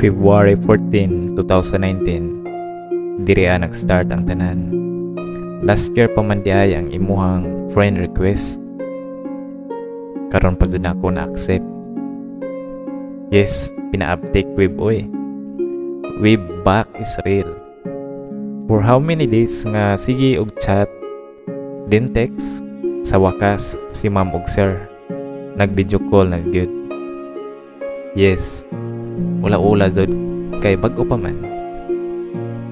February 14, 2019, diri nag-start ang tanan. Last year pa man diay ang imuhang friend request. Karon pa jud ako na-accept. Yes, pina-uptake web oy. Web back is real. For how many days nga sige og chat, then text, sa wakas si ma'am og sir nag-video call na gyud. Yes, ula-ula jud kay bag-o pa man.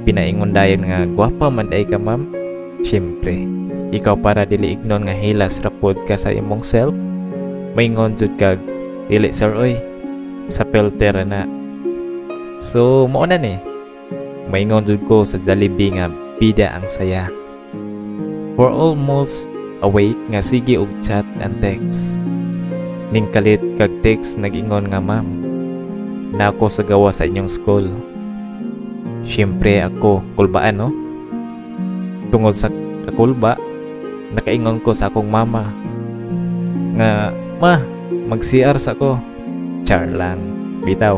Pinaingon dayon nga gwapa man diay ka, ma'am. Syempre, ikaw para dili ignon nga hilas ra pod ka sa imong self. Maingon jud kag dili, sir oy. Sa filter na. So mao na ni. Maingon jud ko sa Jollibee nga bida ang saya. For almost a week nga sige og chat and text. Ning kalit kag text, nag-ingon nga, "Ma'am, na ako sa gawa sa inyong school." Siyempre ako, kulbaan no? Tungod sa kakulba, nakaingon ko sa akong mama nga, "Ma, mag-CR sa ko." Char lang, bitaw.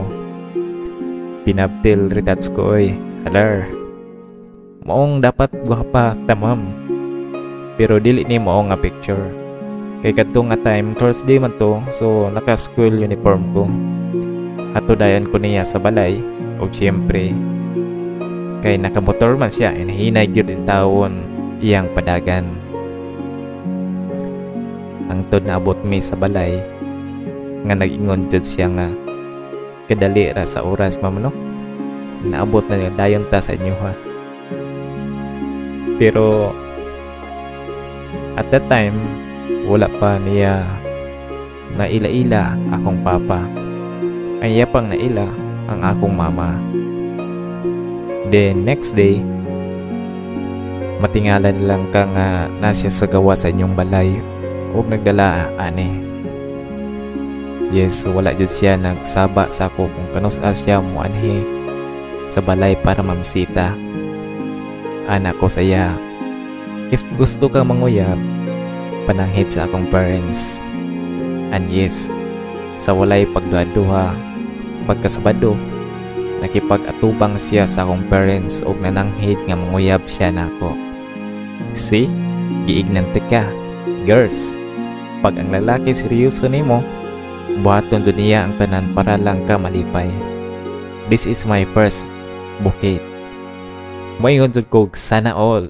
Pinabtil retouch ko oy, halar. Maong dapat gwapa ta, ma'am. Pero dili ni mao nga picture. Kay kadto nga time, Thursday man to, so naka school uniform ko. Ato dayon ko niya sa balay og siyempre kay nakamotor man siya, hinahinay gyud in tawon iyang padagan. Hangtod naabot mi sa balay nga nag-ingon jud siya nga, "Kadali ra sa oras, ma'am, no? Naabot na niya dayon ta sa inyo ha." Pero at that time, wala pa niya naila-ila akong papa. Ang iya pang naila ang akong mama. Then next day, matingala lang ka nga nasya sa gawa sa inyong balay ug nagdala ani. Yes, wala jud siya nagsaba sa ako kung kanus-a siya moanhi sa balay para mamisita. Ana ko sa iya, "If gusto kang manguyab, pananghid sa akong parents." And yes, sa walay pagduha-duha, pagkasabado, nakipag-atubang siya sa akong parents ug nananghid nga manguyab siya nako. See? Giignante ka. Girls, pag ang lalaki seryoso nimo, buhaton jud niya ang tanan para lang ka malipay. This is my first bouquet. Moingon jud kog sana all.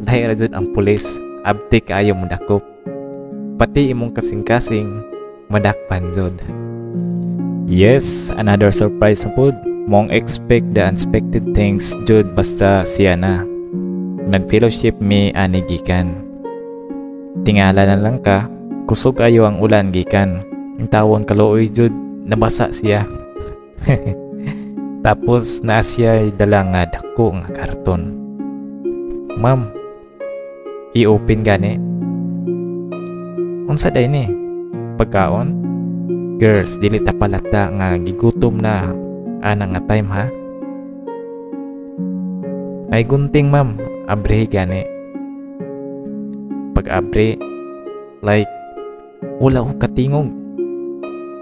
Lahi ra jud ang pulis, abti kaayo modakop. Pati imong kasing-kasing madakpan jud. Yes, another surprise na pod. Mong expect the unexpected things jud basta siya na. Nag-fellowship mi ani gikan. Tingala na lang ka, kusog ayo ang ulan gikan. Ang tawon kaluoy jud, nabasa siya. Tapos naa siya dala nga dako nga karton. "Ma'am, i-open gani." "Unsa day ni? Pagkaon?" Girls, dili ta palata nga gigutom na ana nga time ha. "Ay gunting, ma'am, abrihi gani." Pag abri, like, wala ko katingog.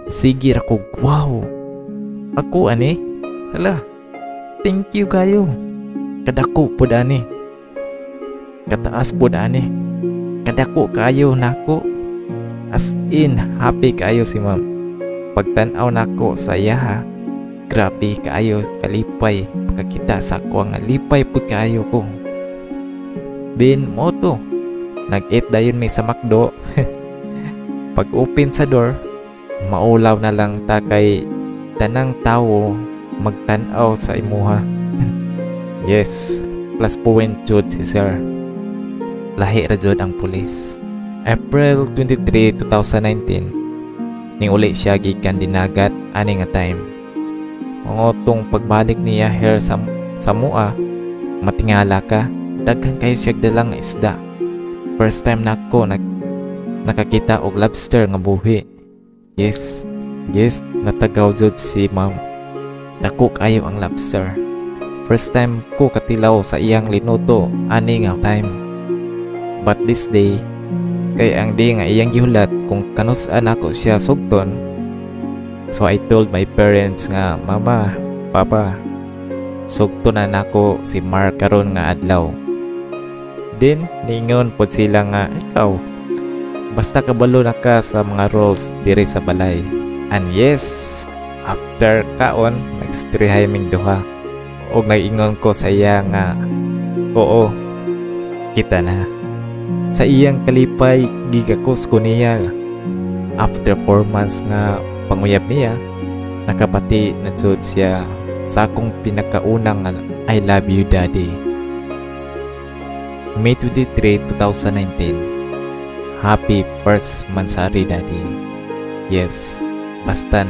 Sige ra ko, "Wow. Ako ani? Hala, thank you kayo. Kadako pod ani. Kataas pod ani. Kadako kayo nako." As in, happy kayo si ma'am. Pagtan-aw nako sa iyaha, grabe kaayo kalipay pagkakita sa ako nga lipay pud kaayo ko. Then mo to, nag-eat dayon mi sa McDo. Pag open sa door, maulaw na lang ta kay tanang tawo magtan-aw sa imuha. Yes, plus point jud si sir. Lahi ra jud ang pulis. April 23, 2019, ning uli siya gikan Dinagat ani nga time. Mangotong pagbalik niya here sa mua, matingala ka, daghan kayo siya dala nga isda. First time nako nakakita og lobster nga buhi. Yes, natagaw jud si ma'am. Dako kayo ang lobster. First time ko katilaw sa iyang linuto ani nga time. But this day, kay ang di nga iyang gihulat kung kanus-an ako siya sugton, So I told my parents nga, "Mama, Papa, sugto na nako si Mark karon nga adlaw." Then ningon pod sila nga, "Ikaw, basta kabalo na ka sa mga roles diri sa balay." And yes, after kaon, nagstoryahay ming duha. Og nag-ingon ko sa iya nga, "Oo, kita na." Sa iyang kalipay, gigakos ko niya. After 4 months nga panguyab niya, nakabati na jud siya sa akong pinakaunang "I love you, Daddy." May 23, 2019. Happy first monthsary, Daddy. Yes, basta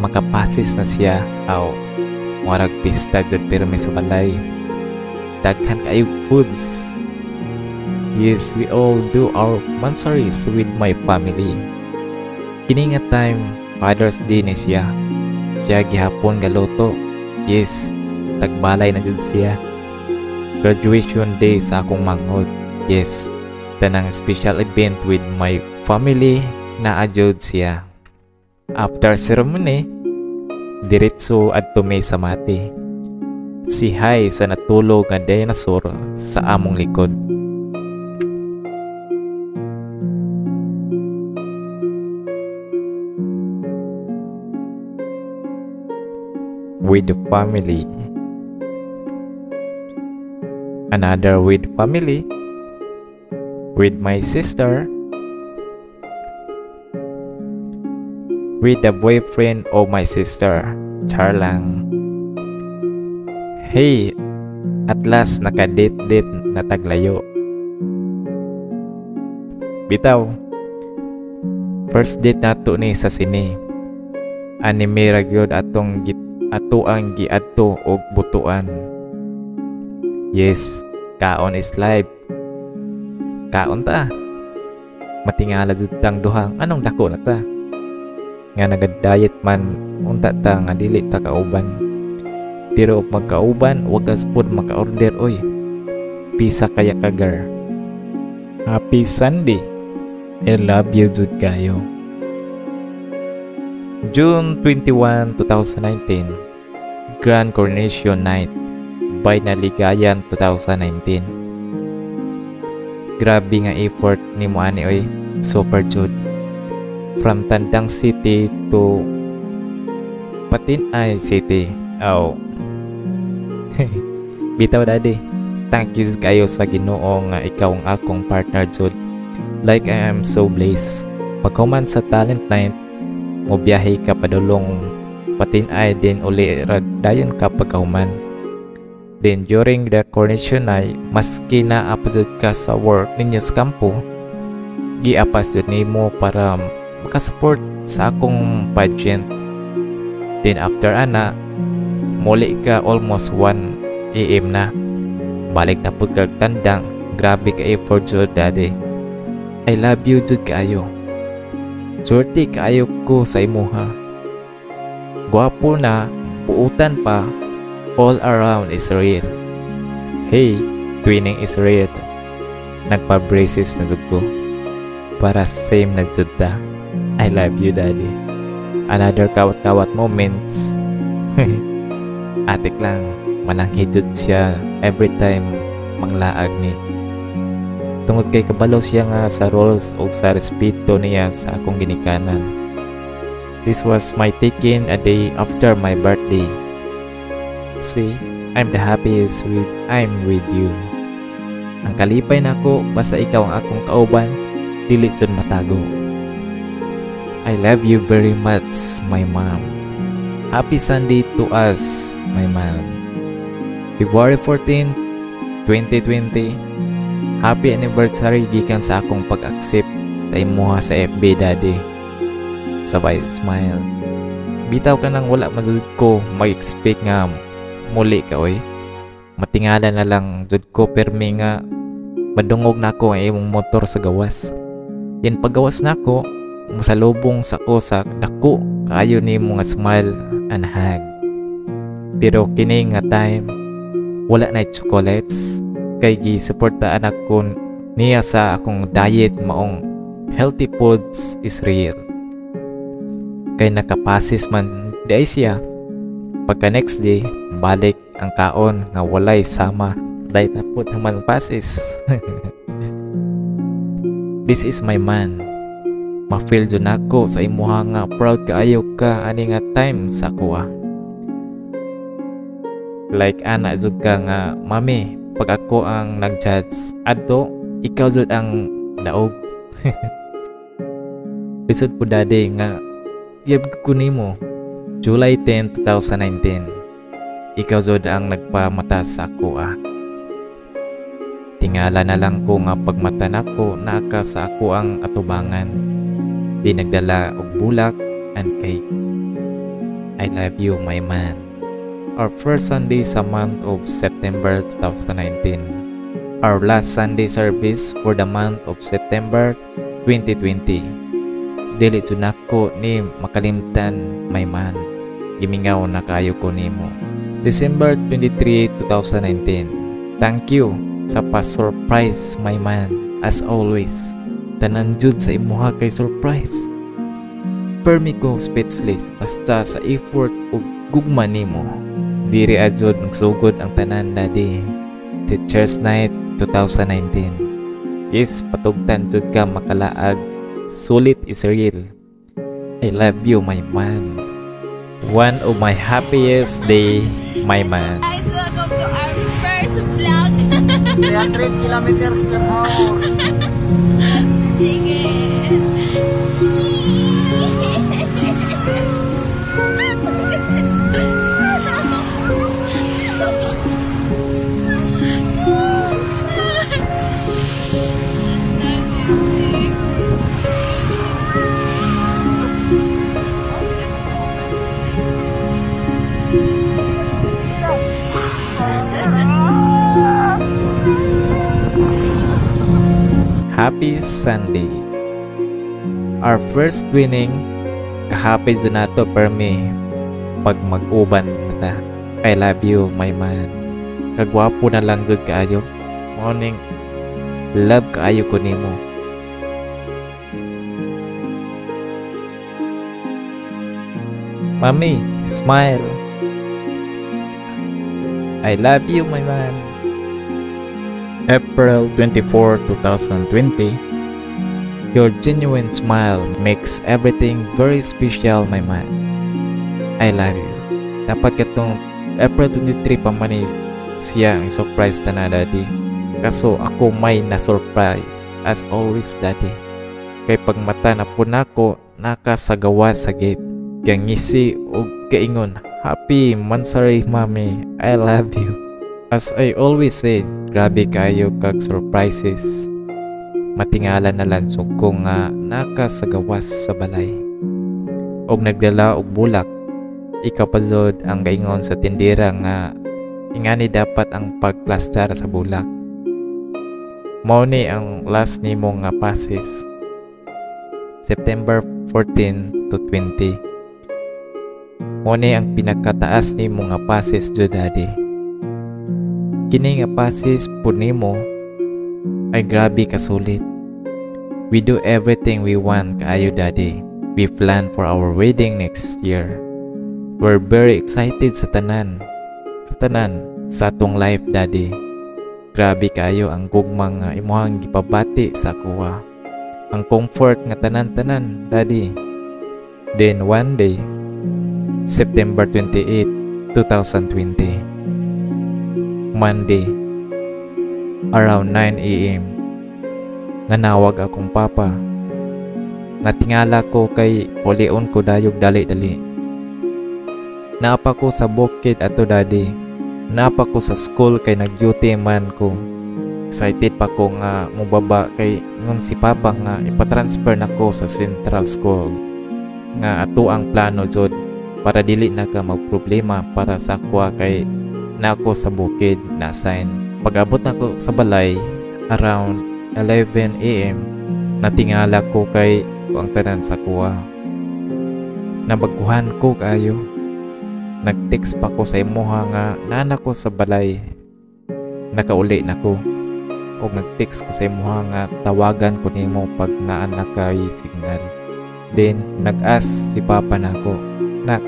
makapasis na siya, aw, murag pista jud pirmi sa balay. Daghan kayo foods. Yes, we all do our monthsaries with my family. Kini nga time, Father's Day ni siya. Siya gihapon galuto. Yes, tagbalay na jud siya. Graduation day sa akong manghod. Yes, tanang special event with my family naa jud siya. After ceremony, diretso adto mi sa mati. Si hi sa natulog nga dinosaur sa among likod. With the family. Another with family. With my sister. With the boyfriend of my sister. Char lang. Hey, at last naka-date-date na taglayo. Bitaw. First date nato ni sa sine. Anime ra gyud atong ato ang giadto og butuan. Yes, kaon is life. Kaon ta. Matingala jud tang duha, anong dako na ta. Nga naga-diet man unta ta nga dili ta kauban. Pero og magkauban, wag ka pod maka-order oy. Pisa kaya ka, girl. Happy Sunday. I love you jud kayo. June 21, 2019, Grand Coronation Night by Naligayan 2019. Grabe nga effort ni mo ani oy, super jud. From Tandang City to Patinay City. Oh. Bitaw, Daddy. Thank you kayo sa Ginoo nga ikaw ang akong partner jud. Like, I am so blessed. Paghuman sa talent night, mobiyahe ka padulong Patinay, din uli ra dayon ka pagkahuman. Then during the coronation night, maski naa pa jud ka sa work ninyo sa kampo, giapas jud nimo para makasupport sa akong pageant. Then after ana, muli ka almost 1 a.m. na. Balik na pud kag Tandang. Grabe ka effort jud, Daddy. I love you jud kaayo. Swerte kaayo ko sa imuha. Gwapo na, buutan pa, all around is real. Hey, twinning is real. Nagpa-braces na jud ko para same na jud ta. I love you, Daddy. Another kawat-kawat moments. Atik lang, mananghid jud siya every time manglaag ni. Tungod kay kabalo siya nga sa roles o sa respeto niya sa akong ginikanan. This was my taken a day after my birthday. See, I'm the happiest with I'm with you. Ang kalipay nako basta ikaw ang akong kauban, dili jud matago. I love you very much, my mom. Happy Sunday to us, my man. February 14, 2020. Happy anniversary gikan sa akong pag-accept sa imuha sa FB, Daddy. Sabay smile. Bitaw ka nang wala man jud ko mag-expect nga muli ka oy. Matingala na lang jud ko permi nga madungog na ako ang imong motor sa gawas. Yan paggawas nako, musalubong sa ko sa dako kaayo nimo nga smile and hug. Pero kini nga time, wala na chocolates kay gisuportaan ako niya sa akong diet, maong healthy foods is real. Kay nakapasis man di ay siya. Pagka next day, balik ang kaon nga walay sama. Dahil napot naman pasis. This is my man. Ma-feel jud nako sa imuha nga proud kaayo ka ani nga time sa akoa. Like ana jud ka nga, "Mami, pag ako ang nag-judge adto, ikaw jud ang daog." Lisod po, Daddy, nga yab ko nimo. July 10, 2019. Ikaw jud ang nagpamata sa ako ah. Tingala na lang ko nga pagmata nako, naa ka sa ako ang atubangan. Di nagdala og bulak and cake. I love you, my man. Our first Sunday sa month of September 2019. Our last Sunday service for the month of September 2020. Dili jud nako ni makalimtan, my man. Gimingaw na kayo ko nimo. December 23, 2019. Thank you sa pa-surprise, my man. As always, tanan jud sa imuha kay surprise. Permi ko speechless basta sa effort ug gugma nimo. Diri jud nagsugod ang tanan, Daddy. Teachers Night 2019. Yes, patugtan jud ka makalaag. Sulit is real. I love you, my man. One of my happiest day, my man. Guys, welcome to our first vlog. 300 kilometers per hour. Sige. Happy Sunday. Our first winning, kahappy jud nato permi pag mag-uban na ta. I love you, my man. Kagwapo na lang jud kaayo. Morning. Love kaayo ko nimo. Mami, smile. I love you, my man. April 24, 2020. Your genuine smile makes everything very special, my man. I love you. Dapat katong April 23 pa man ni siya ang surprise ta na, Daddy. Kaso ako may na-surprise as always, Daddy. Kay pagmata na po nako, nakasagawa sa gate. Kaya ngisi og kaingon, "Happy Mansari, Mami. I love you." As I always say, grabe kayo kag surprises. Matingala na lang ko nga nakasagawas sa balay. Og nagdala og bulak. Ikaw pa jud ang gaingon sa tindera nga ingani dapat ang pagplastar sa bulak. Mao ni ang last nimo nga passes. September 14 to 20. Mao ni ang pinakataas nimo nga passes jud, Daddy. Kini nga passes pud nimo ay grabe kasulit. We do everything we want kaayo, Daddy. We plan for our wedding next year. We're very excited sa tanan. Sa tanan sa atong life, Daddy. Grabe kaayo ang gugma nga imuhang gipabati sa akoa. Ang comfort nga tanan-tanan, Daddy. Then one day, September 28, 2020, Monday, around 9 a.m., nanawag akong papa. Natingala ko kay pulion ko dayog dali-dali. Naa pa ko sa bukid ato, Daddy. Naa pa ko sa school kay nag-duty man ko. Excited pa ko nga mobaba kay ngon si Papa nga ipatransfer nako sa Central School. Nga ato ang plano jud para dili na ka magproblema para sa akwa kay nako sa bukid na assign. Pag-abot nako sa balay around 11 a.m., natingala ko kay ang tanan sa kuha. Nabaguhan ko kaayo. Nag-text pa ko sa imuha nga nana ko sa balay. Nakauli na ko. O nag-text ko sa imuha nga tawagan ko nimo pag naa na kay signal. Then nag-ask si Papa nako, "Nak,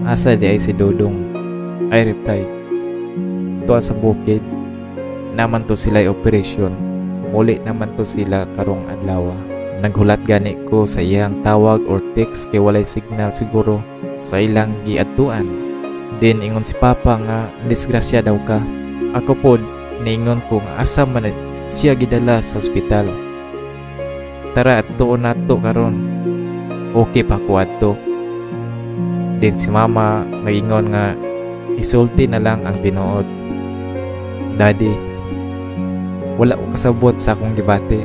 asa diay si Dodong?" I reply, "Tuwa sa bukid. Naman to sila operation. Muli naman to sila karong adlaw." Naghulat gani ko sa iyang tawag or text kay walay signal siguro sa ilang giadtuan. Then ingon si Papa nga disgrasya daw ka. Ako pod niingon ko nga asa man siya gidala sa ospital. Tara adtuon nato karon. Okay pa ko adto. Then si Mama nagingon nga isulti na lang ang tinuod. Daddy, wala ko kasabot sa akong gibati.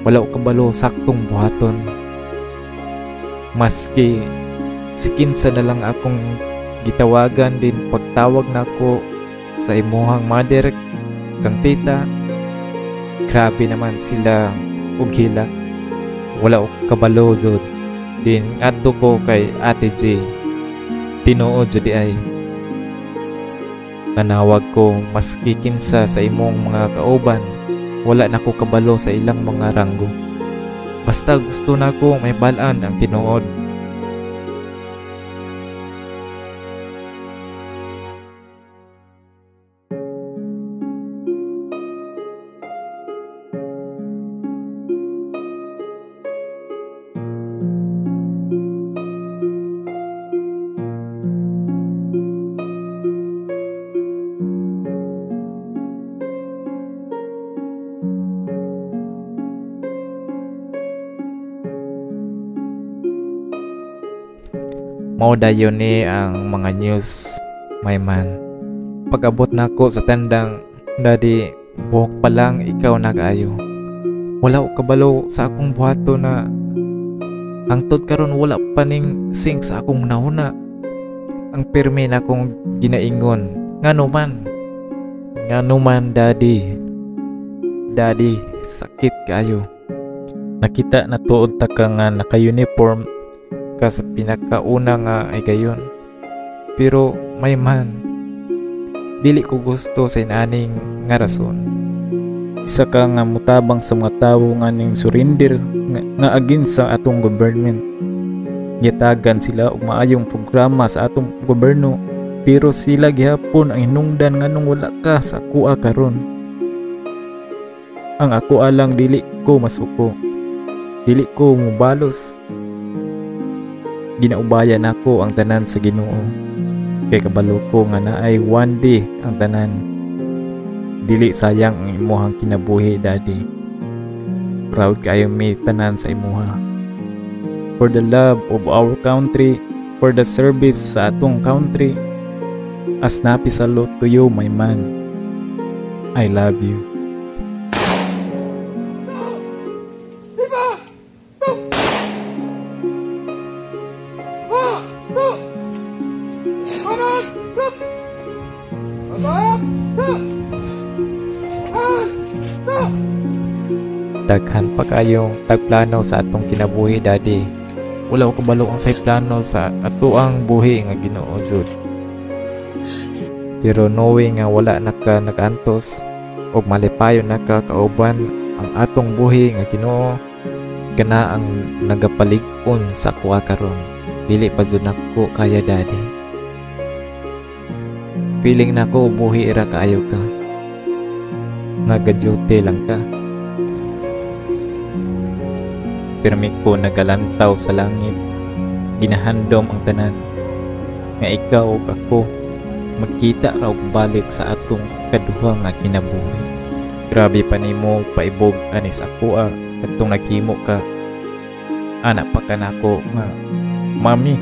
Wala ko kabalo saktong buhaton. Maski si kinsa na lang akong gitawagan din pagtawag nako sa imuhang mother kang tita. Grabe naman sila og hilak. Wala ko kabalo jud. Din adto ko kay Ate J. Tinuod jud ay. Nanawag ko maski kinsa sa imong mga kauban, wala na ko kabalo sa ilang mga ranggo. Basta gusto na ko may balaan ang tinuod. Mao dayon ni ang mga news, my man. Pag-abot nako sa tandang, Daddy, buhok pa lang ikaw nag-ayo. Wala ko kabalo sa akong buhato na hangtod karon wala pa ning sink sa akong nahuna. Ang pirmi na akong ginaingon, ngano man Daddy. Daddy, sakit kayo. Nakita na tuod ta ka nga naka-uniform ka sa pinakauna nga ay gayon. Pero may man, dili ko gusto sa inaning nga rason. Isa ka nga mutabang sa mga tawo nga ning surrender nga agin sa atong government. Gitagan sila og maayong programa sa atong gobyerno, pero sila gihapon ang hinungdan nganong wala ka sa akoa karon. Ang ako alang dili ko masuko, dili ko mubalos. Ginaubayan nako ang tanan sa Ginoo. Kay kabalo ko nga naay one day ang tanan. Dili sayang ang imuhang kinabuhi, Daddy. Proud kayo mi tanan sa imuha. For the love of our country, for the service sa atong country, as napi salute to you, my man. I love you. Daghan pa kayong tagplano sa atong kinabuhi, Daddy. Wala ko kabalo ang say plano sa atoang buhi nga Ginoo jud. Pero knowing nga wala na ka nag-antos og malipayon na ka kauban ang atong buhi nga Ginoo, kana ang nagapalig-on sa kuha karon. Dili pa jud nako kaya, Daddy. Feeling nako buhi ra kaayo ka. Naga-duty lang ka. Pirmi ko nagalantaw sa langit, ginahandom ang tanan nga ikaw ug ako magkita ra og balik sa atong kaduha nga kinabuhi. Grabe pa nimo paibog anis akoa kadtong naghimo ka. Ana pa ka nako nga mami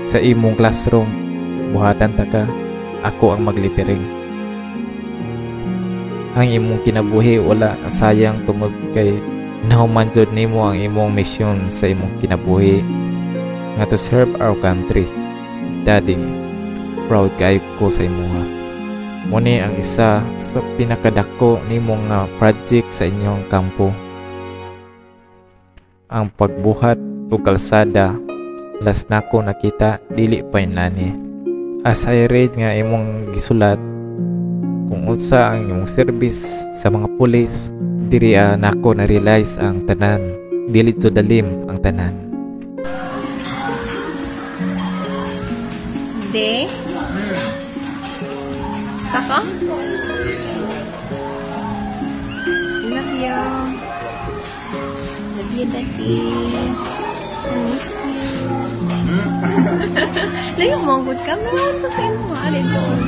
sa imong classroom, buhatan ta ka, ako ang maglitering. Ang imong kinabuhi wala sayang tungod kay nahuman jud nimo ang imong misyon sa imong kinabuhi nga to serve our country. Daddy, proud kaayo ko sa imuha. Muni ang isa sa pinakadako nimo nga project sa inyong kampo. Ang pagbuhat og kalsada, las nako nakita dili pa inani. As I read nga imong gisulat kung unsa ang imong service sa mga pulis, diri nako na-realize ang tanan. Dili to dalim ang tanan. De? Saka? Love you. Love you, Daddy. I miss you. Layo mo, good ka. Meron pa sa imo. Alin doon.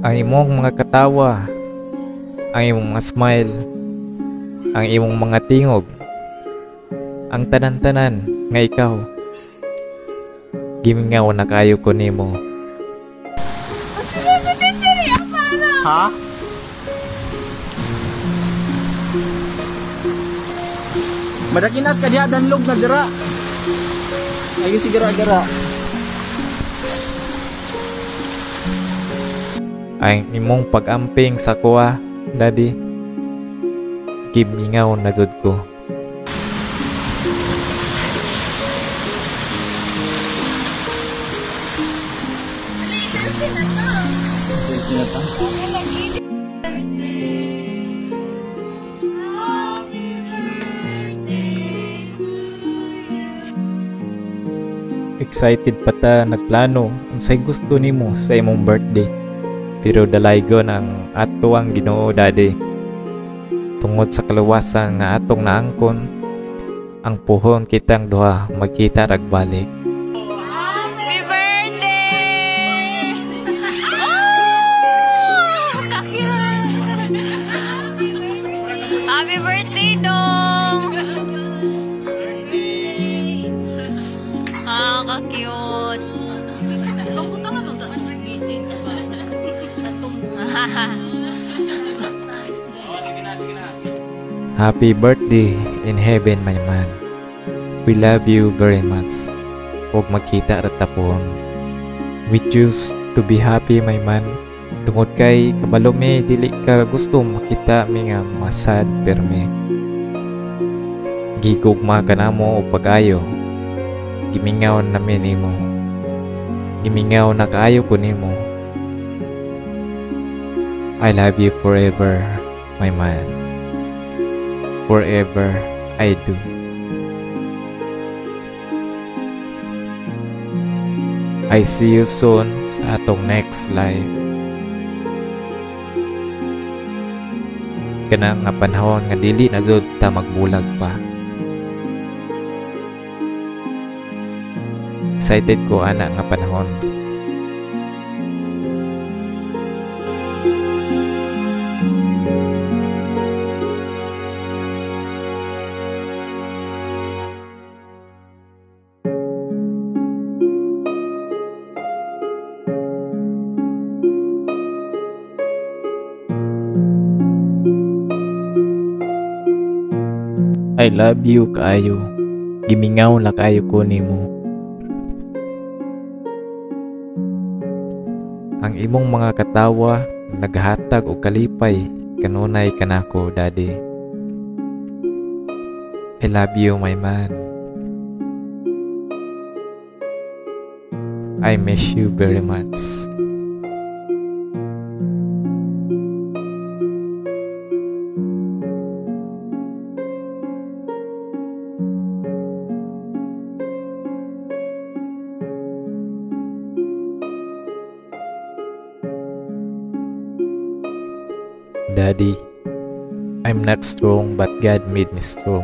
Ang imong mga katawa, ang imong mga smile, ang imong mga tingog, ang tanan-tanan nga ikaw. Gimingaw na kayo ko nimo. Ha? Madakinas ka diha danlog na dira. Ayo si gara-gara. Ang imong pag-amping sa kuha, Daddy, gimingaw na jud ko. Excited pa ta nagplano unsay gusto nimo sa imong birthday. Pero dalaygon ang ato ang Ginoo, Daddy. Tungod sa kaluwasan nga atong naangkon, ang puhon kitang duha magkita rag balik. Happy birthday! Oh! Ka-cute! Happy birthday, Dong! Ah, ka-cute! Happy birthday in heaven, my man. We love you very much. Huwag magkita at tapon. We choose to be happy, my man. Tungod kay kabalo mi, dili ka gusto makita mi nga masad permi. Gigugma ka namo o pag-ayo. Gimingaw namin nimo. Gimingaw na kaayo ko nimo. I love you forever, my man. Forever, I do. I see you soon sa atong next life. Kana nga panahon nga dili na jud ta magbulag pa. Excited ko ana nga panahon. I love you kaayo. Gimingaw na kaayo ko nimo. Ang imong mga katawa naghatag og kalipay kanunay kanako, Daddy. I love you, my man. I miss you very much. Daddy, I'm not strong but God made me strong.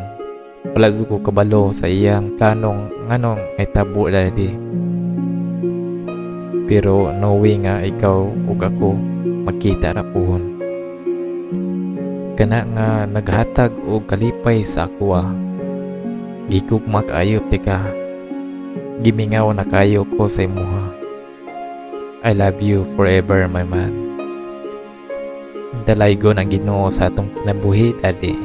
Wala jud ko kabalo sa iyang planong nganong nahitabo, Daddy. Pero knowing nga ikaw ug ako magkita ra puhon. Kana nga naghatag og kalipay sa akoa. Gigugma kaayo tika. Gimingaw na kayo ko sa imuha. I love you forever, my man. Dalaygon ang Ginoo sa atong kinabuhi, Daddy.